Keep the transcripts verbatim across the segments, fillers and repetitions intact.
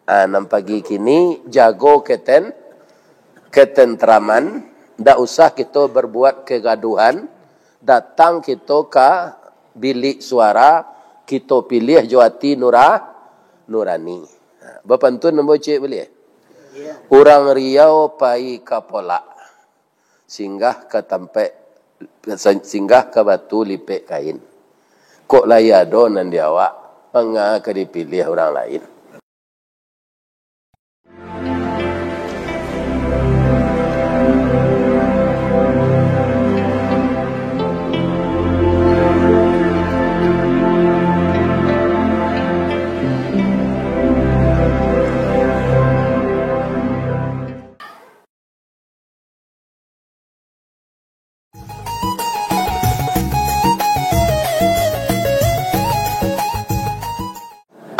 Ah, nan pagi kini jago keten-, ketentraman, ndak usah kito berbuat kegaduhan, datang kito ka bilik suara, kito piliah jo ati nura-, nurani. Ha, bapantun ambo ciek buliah? Urang Riau pai ka Polak, singgah ka tampek, singgah ka Batu Lipek Kain. Kok lai ado nan di awak, manga ka dipiliah urang lain?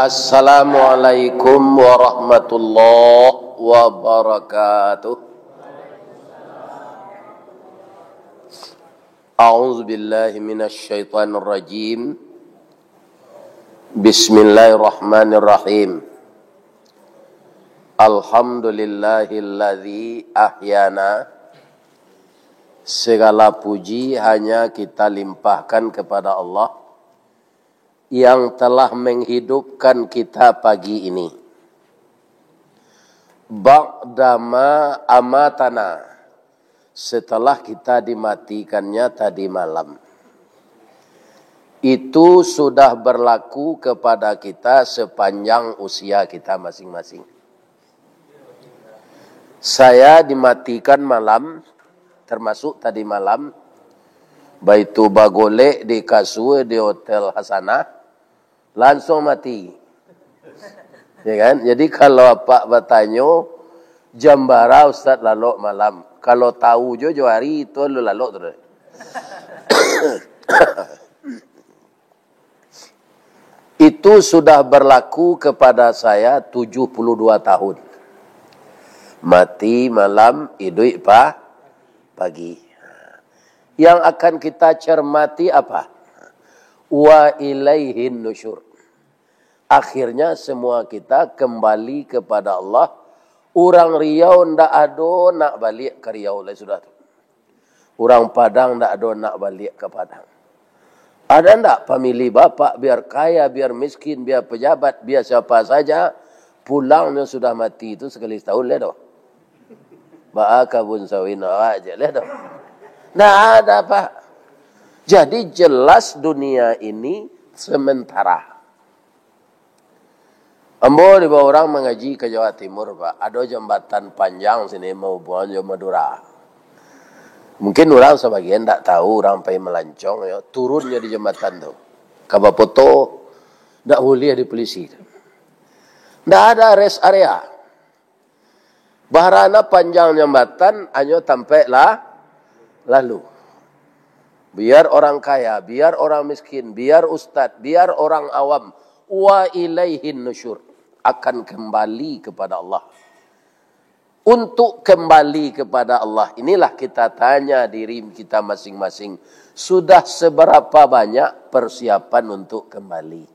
Assalamualaikum warahmatullahi wabarakatuh. A'udzubillahi minasyaitonirrajim. Bismillahirrahmanirrahim. Alhamdulillahilladzi ahyana. Segala puji hanya kita limpahkan kepada Allah yang telah menghidupkan kita pagi ini. Ba'dama amatana, setelah kita dimatikannya tadi malam. Itu sudah berlaku kepada kita sepanjang usia kita masing-masing. Saya dimatikan malam, termasuk tadi malam, baitu bagolek di kasua di Hotel Hasanah, lansuang mati. Ya kan? Jadi, kalau apak batanyo, "Jam bara Ustaz lalok malam?" Kalau tahu jo, jo hari itu lu lalok tu. Itu sudah berlaku kepada saya tujuh puluh dua tahun. Mati malam, iduik pa-, pagi. Yang akan kita cermati apa? Wa ilaihin nusyur. Akhirnya semua kita kembali kepada Allah. Urang Riau ndak ado nak baliak ka Riau lai sudah tu. Urang Padang ndak ado nak baliak ka Padang. Ada ndak famili bapak, biar kaya, biar miskin, biar pejabat, biar siapa saja, pulangnyo sudah mati tu sakali satahun lai doh. Baa kabun sawit awak je lai doh. Ndak ada, Pak. Jadi jelas dunia ini sementara. Ambo dibawa urang mangaji ka Jawa Timur, Pak. Ado jambatan panjang sini mahubuangan jo Madura. Mungkin urang sabagian ndak tahu, urang pai malancong, yo, turunnyo di jambatan tu. Ka bapoto, ndak buliah di polisi. Ndak ada rest area. Baharana panjang jambatan, hanyo tampek lah lalu. Biar orang kaya, biar orang miskin, biar ustad, biar orang awam, wa ilaihin nusyur, akan kembali kepada Allah. Untuk kembali kepada Allah, inilah kita tanya diri kita masing-masing, sudah seberapa banyak persiapan untuk kembali?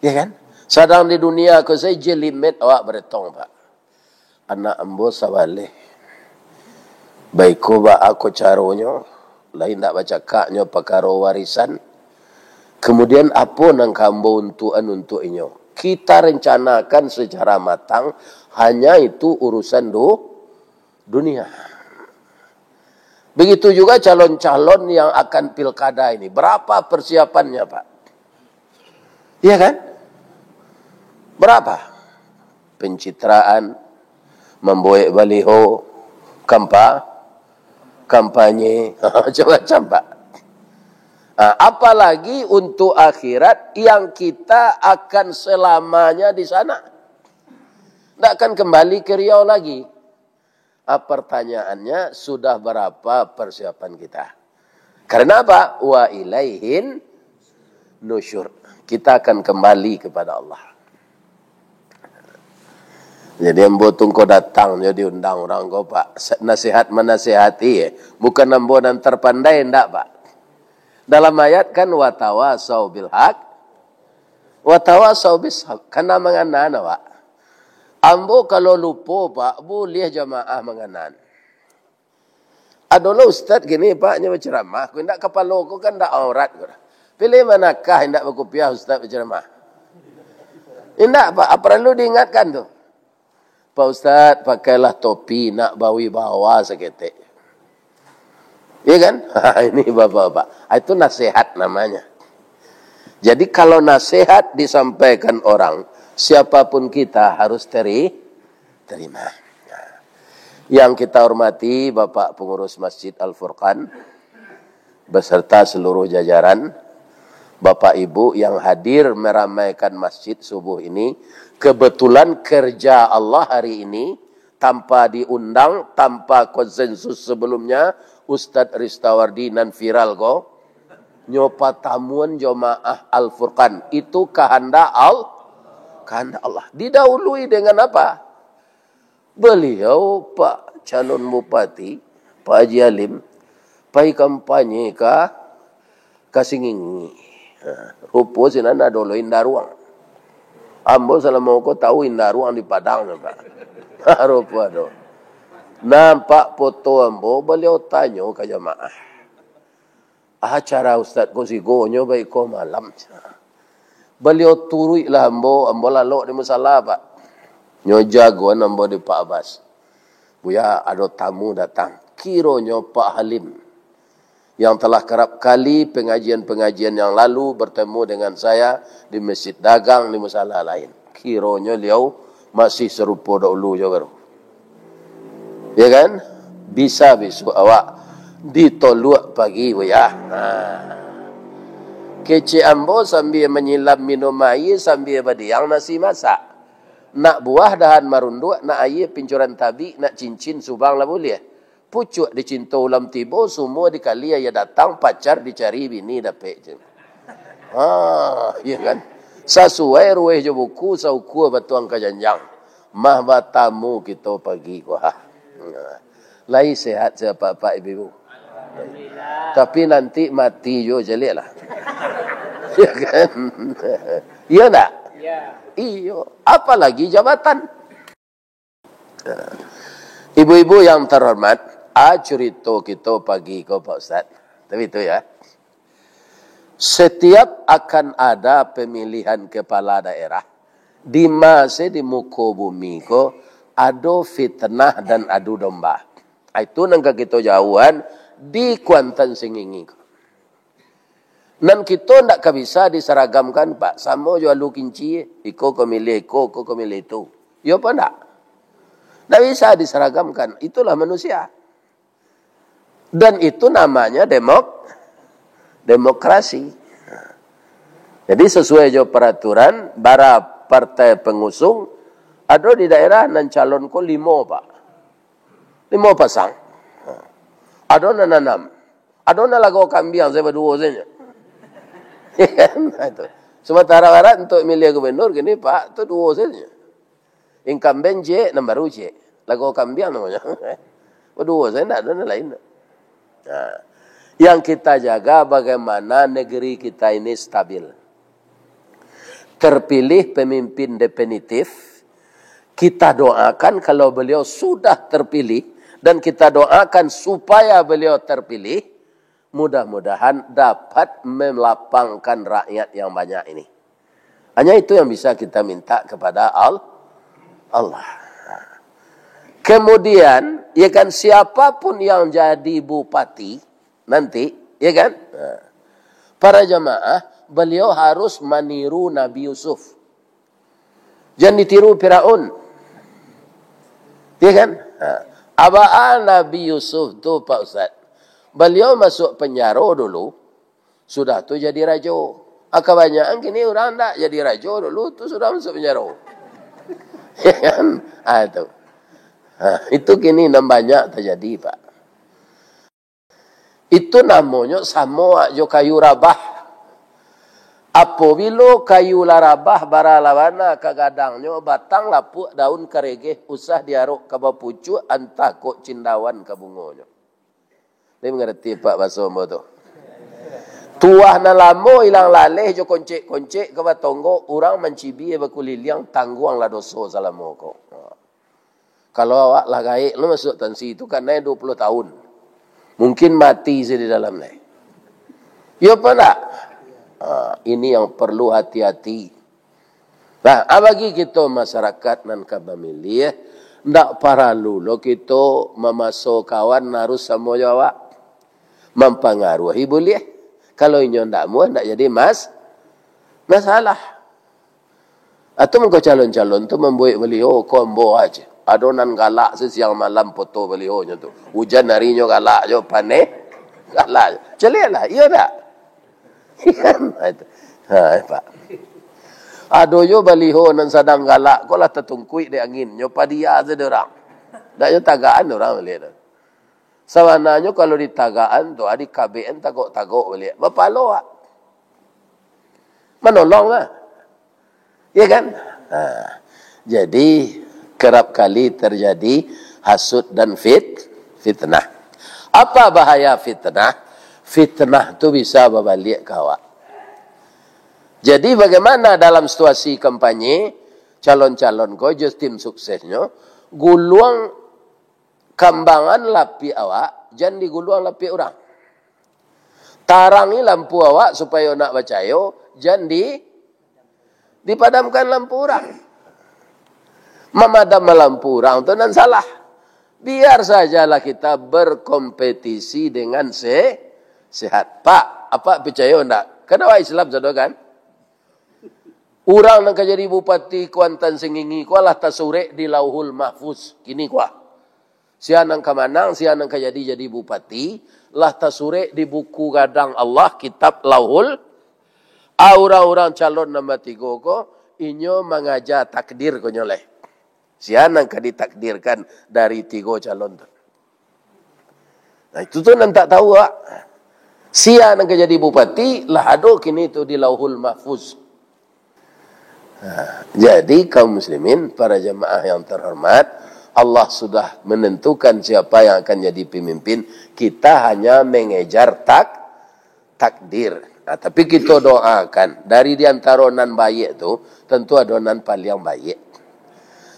Ya kan? Sadang di dunia ko sajo jelimet awak baretong, Pak. Anak ambo sabaleh. Baiko baa ko caronyo, lai indak bacakaknyo pakaro warisan. Kemudian apo nan ka ambo untukan untuak inyo? Kita rencanakan secara matang, hanya itu urusan du-, dunia. Begitu juga calon-calon yang akan pilkada ini. Berapa persiapannya, Pak? Iya kan? Berapa? Pencitraan, membuat baliho, kampa-, kampanye, macam-macam, Pak. Ah, apalagi untuk akhirat yang kita akan selamanya di sana. Ndak akan kembali ke Riau lagi. Ah, pertanyaannya, sudah berapa persiapan kita? Karena apa? Wa ilaihin nusyur. Kita akan kembali kepada Allah. Jadi, ambo tu ko datang jo diundang urang ko, Pak. Sa-, nasihat manasihati, eh. Bukan ambo nan terpandai, ndak, Pak. Dalam ayat kan, "Watawasau bil haq." Watawasau bisabr, kana manganan awak. Ambo kalau lupo, Pak, buliah jamaah manganan. Adolah ustaz kini, Pak, nyo bacaramah, ko indak, kapalo ko kan indak aurat ko. Pilih manakah indak bakupiah ustaz bacaramah? Indak, Pak, paralu diingatkan tu. Pak Ustaz, pakailah topi nak bawibawa saketek. Iya kan? Ini bapak-bapak. Ah, itu nasihat namanya. Jadi kalau nasihat disampaikan orang, siapapun kita harus teri-, terima. Yang kita hormati Bapak Pengurus Masjid Al-Furqan, beserta seluruh jajaran, Bapak Ibu yang hadir meramaikan masjid subuh ini, kebetulan kerja Allah hari ini, tanpa diundang, tanpa konsensus sebelumnya, Ustadz Ristawardi nan viral ko, nyo patamuan jamaah Al-Furqan. Itu kahandak Al-, kahandak Allah. Didahului dengan apa? Baliau, Pak calon bupati, Pak Haji Halim, pai kampanye ka, ka Singingik. Ha, rupo sinan ado lo Indaruang. Ambo salamo ko tau Indaruang di Padang, Pak. Ha, rupo ado. Nampak foto ambo, baliau tanyo ka jamaah. Acara ustaz ko sigonyo baiko malam. Baliau turuiklah ambo, ambo lalok di musala, Pak. Nyo jagoan ambo di Pak Abbas. Buya, ado tamu datang. Kironyo Pak Halim, yang telah kerap kali pengajian-pengajian yang lalu bertemu dengan saya di Masjid Dagang, di musala lain. Kironyo liau masih sarupo dahulu jo baru. Ya kan? Bisa bisuak awak ditoluak pagi, Buya. Ha. Kecek ambo sambia manyilam minum aia, sambia badiang nasi masak. Nak buah dahan marunduak, nak aia pincuran tabik, nak cincin subang lah buliah. Pucuak dicinto ulam tibo, sumua dikali aia datang, pacar dicari, bini dapek je. Ha, iya kan? Sasuai ruweh jo buku, saukua batuang ka janjang. Mah batamu kito pagi ko, ha. Lai sehat sapak-apak ibu-ibu. Tapi nanti mati jo caliak lah. Iya kan? Iya ndak? Iya. Iyo. Apalagi jabatan. Ibu-ibu yang terhormat, a curito kito pagi ko, Pak Ustaz. Tapi itu ya. Setiap akan ada pemilihan kepala daerah, di masa di muko bumi ko, ado fitnah dan adu domba. Itu nan ka kito jauhan di Kuantan Singingik ko. Nan kito ndak ka bisa disaragamkan, Pak. Samo jo alu kinci, iko ko milih iko, iko ko milih itu. Iyo apa ndak? Ndak bisa disaragamkan. Itulah manusia. Dan itu namanya demok-, demokrasi. Jadi, sesuai jo peraturan, bara partai pengusung, ado di daerah nan calon ko limo, Pak. Limo pasang. Ado nan anam. Ado nan lagau kambiang, sajo baduo sajo. Kan? Nah, itu. Sumatera Barat untuk milih gubernur kini, Pak, tu duo sajo. Incumbent ciek, nan baru ciek. Lagau kambiang namonyo. Baduo sajo, ndak ado nan lain. Nah, yang kita jaga bagaimana negeri kita ini stabil. Terpilih pemimpin definitif, kita doakan kalau beliau sudah terpilih, dan kita doakan supaya beliau terpilih, mudah-mudahan dapat melapangkan rakyat yang banyak ini. Hanya itu yang bisa kita minta kepada Al-, Allah. Kemudian, ya kan, siapapun yang jadi bupati nanti, ya kan, para jamaah, beliau harus maniru Nabi Yusuf. Jan ditiru Firaun. Ya kan? Ha. Abaa Nabi Yusuf tu, Pak Ustaz. Beliau masuk penjaro dulu, sudah tu jadi rajo. Ah, kabanyakan kini urang ndak jadi rajo dulu, tu sudah masuk penjaro. Ya kan? Ah, itu. Ha, itu kini nan banyak terjadi, Pak. Itu namonyo samo jo kayu rabah. Apobilo kayu lah rabah, bara lah bana ka gadangnyo, batang lapuak, daun karegeh, usah diarok ka bapucuak, antah kok cindawan ka bungonyo. Lai mangarati, Pak, baso ambo tu? Tuah nan lamo ilang laleh jo koncek-koncek ka batonggo, urang mancibia bakuliliang, tangguanglah doso salamo ko. Kalau awak lah gaek lo masuak tansi tu, kanai duo puluah tahun. Mungkin mati se di dalam lai. Iyo apa ndak? Ha, ini yang perlu hati-hati. Nah, bagi kito masyarakat nan ka mamiliah, ndak paralu lo kito mamaso kawan harus samo jo awak. Mampangaruahi buliah. Kalau inyo ndak amuah, ndak jadi mas-, masalah. Atau mangko calon-calon tu mambuek baliho, ko ambo aja. Ado nan galak se siang malam poto balihonyo tu. Ujan hari nyo galak jo, paneh galak jo. Caliaklah, iyo ndak? Kan? Ha, itu. Ha, Pak. Ado jo baliho nan sadang galak, ko lah tatungkuik dek angin. Nyo padia se dek urang. Ndak nyo tagakan urang baliak tu. Sabananyo kalau ditagakan tu, ah, dikabekan tagok-tagok baliak. Bapalo, Pak. Manolong lah. Iya kan? Ha. Jadi, kerap kali terjadi hasut dan fit-, fitnah. Apa bahaya fitnah? Fitnah tu bisa babaliak ka awak. Jadi, bagaimana dalam situasi kampanye, calon-calon ko jo tim suksesnyo, guluang kambangan lapiak awak, jan diguluang lapiak urang. Tarangi lampu awak supayo nak bacayo, jan di-, dipadamkan lampu urang. Mamadam lampu urang tu nan salah. Biar sajalah kita berkompetisi dengan se-, sehat. Pak, apak picayo ndak? Kan awak Islam sado kan? Urang nan ka jadi bupati Kuantan Sengingi ko lah tasurek di Lauhul Mahfuz. Kini ko ah. Sia nan ka manang, sia nan ka jadi, jadi bupati, lah tasurek di buku gadang Allah, kitab Lauhul. A, urang-urang calon nan batigo ko, inyo mangaja takdir ko nyo lai. Sia nan ka ditakdirkan dari tigo calon tu. Nah, itu tu nan tak tahu, ah. Sia nan ka jadi bupati, lah ado kini tu di Lauhul Mahfuz. Nah, jadi kaum muslimin, para jamaah yang terhormat, Allah sudah menentukan siapa yang akan jadi pemimpin. Kita hanya mengejar tak-, takdir. Nah, tapi kito doakan, dari di antaro nan baiak tu, tentu ado nan paliang baiak.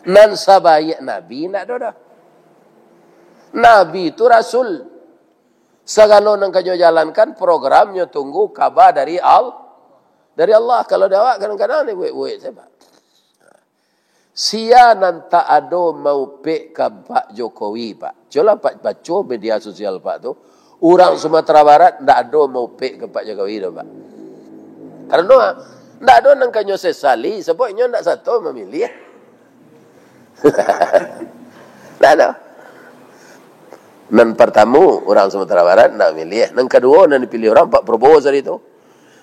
Nan sabaiak Nabi ndak ado doh. Nabi tu rasul. Sagalo nan ka nyo jalankan, programnyo tunggu kaba dari Al-, dari Allah. Kalau di awak kadang-kadang ni buek-buek saja. Sia nan tak ado maupek ka Pak Jokowi, Pak. Cubolah Pak baco media sosial Pak tu. Urang Sumatera Barat ndak ado maupek ka Pak Jokowi doh, Pak. Karano ndak ado nan ka nyo sesali, sabab inyo ndak sato mamiliah. Ndak ado. Nan partamo, urang Sumatera Barat ndak mamiliah. Nan kaduo, nan dipiliah urang Pak Prabowo sari tu.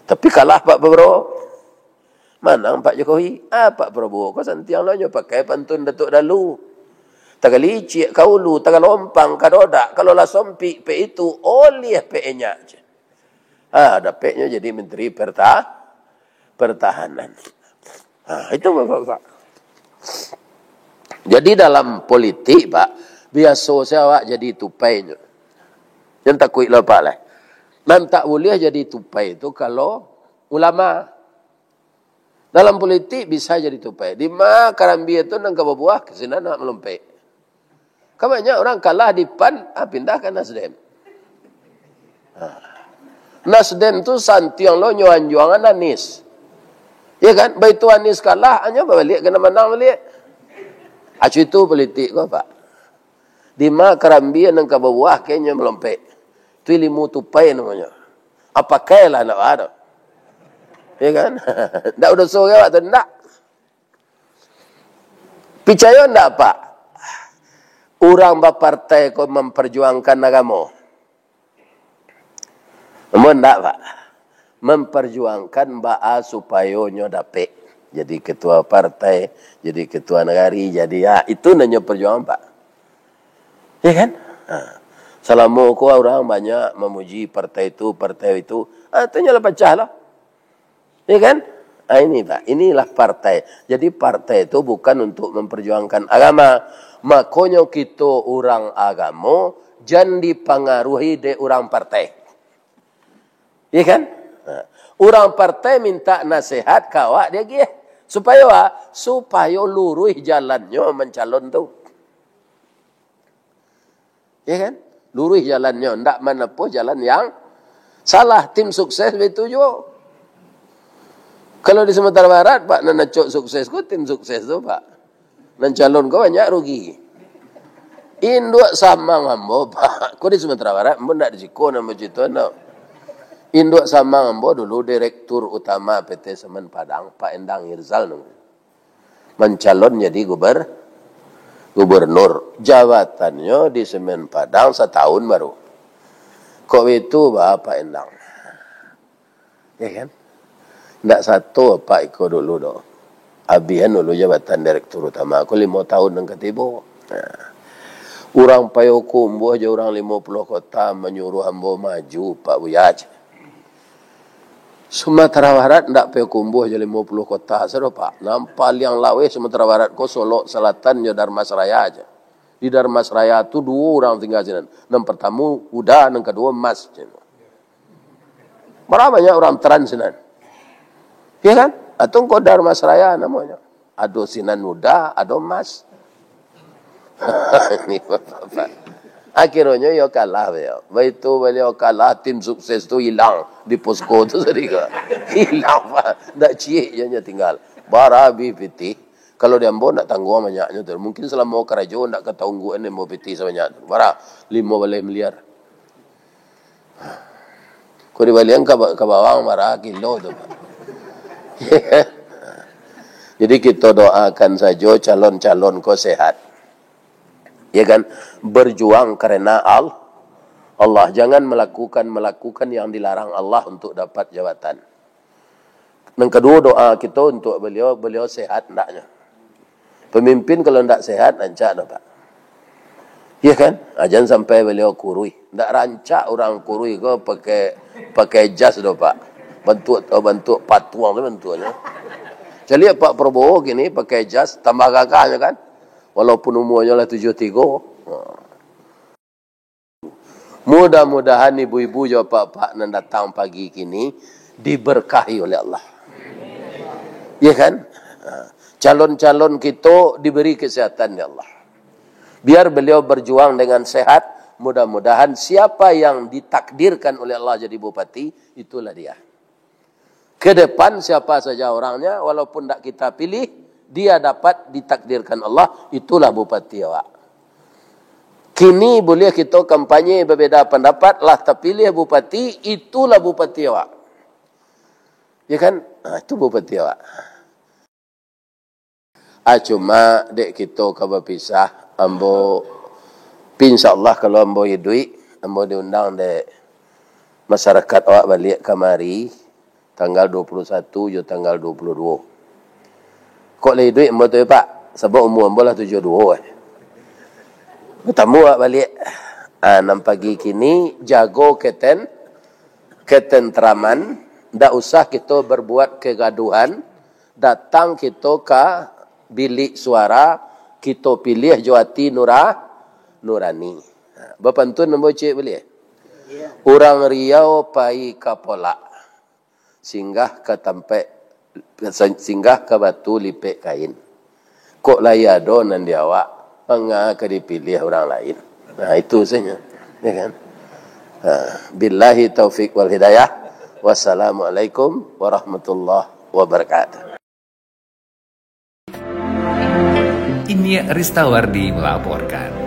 Tapi kalah Pak Prabowo. Manang Pak Jokowi. Ah, Pak Prabowo ko santiang lo nyo pakai pantun Datuk Dalu. Tagalicik ka ulu, tagalompang ka dodak, kalau lah sompik pek itu, oliah pek enyak, ceh. Ah, dapeknyo jadi Menteri Perta-, Pertahanan. Ah, itu Bapak-bapak. Jadi dalam politik, Pak, biaso se awak jadi tupai nyo. Jan takuik lo, Pak, lah. Nan tak buliah jadi tupai tu kalau ulama. Dalam politik bisa jadi tupai. Di ma karambia tu nan ka babuah, ka sinan nak malompek. Kan banyak urang kalah di PAN, ah, pindah ka Nasdem. Ha. Nasdem tu santiang lo nyo anjuangan Anies. Ya kan? Baitu Anies kalah, anyo babaliak ka nan manang baliak. Acu itu politik ko, Pak. Di ma karambia nan ka babuah, ka nyo malompek. Tu ilimu tupai namonyo. Apakailah ndak ba tu. Ya kan? Ndak badoso ka awak tu, ndak. Picayo ndak, Pak? Urang bapartai ko mamparjuangkan agamo. Amun ndak, Pak. Mamparjuangkan baa supayo nyo dapek jadi ketua partai, jadi ketua nagari, jadi, ya, itu nan nyo parjuangan, Pak. Ya kan? Ha. Salamo ko urang banyak mamuji partai tu, partai itu. Ah, tu nyo lah pacah lah. Ya kan? Ah, ini, Pak, inilah partai. Jadi, partai tu bukan untuk memperjuangkan agama. Makonyo, kito urang agamo, jan dipangaruhi dek urang partai. Ya kan? Urang partai minta nasihat ka awak diagiah. Supayo a? Supayo luruih jalannyo mancalon tu. Ya kan? Luruih jalannyo, ndak manapuah jalan yang salah. Tim sukses baitu juo. Kalau di Sumatera Barat, Pak, nan acok sukses ko tim sukses tu, Pak. Nan calon ko banyak rugi. Induak samang ambo, Pak. Ko di Sumatera Barat, ambo ndak di siko nan bacarito, no. Induak samang ambo dulu Direktur Utama P T Semen Padang, Pak Endang Irzal namonyo. Mancalon jadi guber-, gubernur. Jabatannyo di Semen Padang satahun baru. Kok baitu, Pak Endang? Ya kan? Ndak sato apak iko dulu doh. Abihan dulu jabatan Direktur Utama ko limo tahun nan ka tibo. Nah. Urang Payokumbuah jo urang Limo Puluah Kota manyuruah ambo maju, Pak Buya, cek. Sumatera Barat ndak Payokumbuah jo Limo Puluah Kota sajo, Pak. Nan paliang laweh Sumatera Barat ko Solok Selatan jo Dharmasraya aja. Di Dharmasraya tu duo urang tingga sinan. Nan partamo Huda, nan kaduo Mas, cek. Bara banyak urang Trans sinan. Iya kan? Atau engkau Dharmasraya namonyo. Ado sinan Huda, ado Mas. Ini bapak-bapak. Akhirnyo iyo kalah beliau. Baitu beliau kalah, tim sukses tu ilang di posko tu tadi ko. Ilang, Pak. Ndak ciek je nyo tinggal. Bara abih pitih. Kalau di ambo ndak tangguang banyaknyo tu. Mungkin salamo karajo ndak katangguangan ambo pitih sabanyak tu. Bara? Limo baleh miliar. Kok dibalian ka ba-, ka bawang bara kilo tu, Pak. Jadi, kito doakan sajo calon-calon ko sehat. Ya kan? Berjuang karena Al-, Allah. Jangan melakukan-melakukan yang dilarang Allah untuk dapat jabatan. Nan kaduo, doa kito untuak baliau, baliau sehat andaknyo. Pamimpin kalau ndak sehat, rancak doh, Pak. Iya kan? Ah, jan sampai baliau kuruih. Ndak rancak urang kuruih ko pakai, pakai jas doh, Pak. Bantuak, oh, bantuak patuang tu bantuaknyo. Caliak Pak Prabowo kini pakai jas, tambah gagahnyo kan? Walaupun umuanyo lah tujuah tigo. Ha. Mudah-mudahan ibu-ibu jo apak-apak nan datang pagi kini diberkahi oleh Allah. Ya kan? Ha. Calon-calon kito diberi kesehatan oleh Allah. Biar beliau berjuang dengan sehat, mudah-mudahan siapa yang ditakdirkan oleh Allah jadi bupati, itulah dia. Ke depan, siapa saja orangnya, walaupun ndak kita pilih, dia dapat ditakdirkan Allah, itulah bupati awak. Kini buliah kito kampanye babeda pandapat, lah tapiliah bupati, itulah bupati awak. Ya kan? Nah, itu bupati awak. Ah, cuma dek kito ka bapisah, ambo, pi, insya Allah, kalau ambo iduik, ambo diundang dek masyarakat awak baliak kamari, tanggal dua puluh satu jo tanggal dua puluh dua. Kok lah iduik ambo tu, ya, Pak? Sabab umua ambo lah tujuah duo, eh. Batamu awak baliak. Ah, nan pagi kini, jago keten-, ketentraman, ndak usah kito berbuat kegaduhan, datang kito ka bilik suara, kito piliah jo ati nura-, nurani. Ha, bapantun ambo ciek buliah? Iya. Urang Riau pai ka Polak, singgah ka tampek, singgah ka Batu Lipek Kain. Kok lai ado nan di awak, manga ka dipiliah urang lain. Nah, itu sajo. Ya kan? Ha, billahi taufik wal hidayah. Wassalamualaikum warahmatullahi wabarakatuh. Ini Ristawardi melaporkan.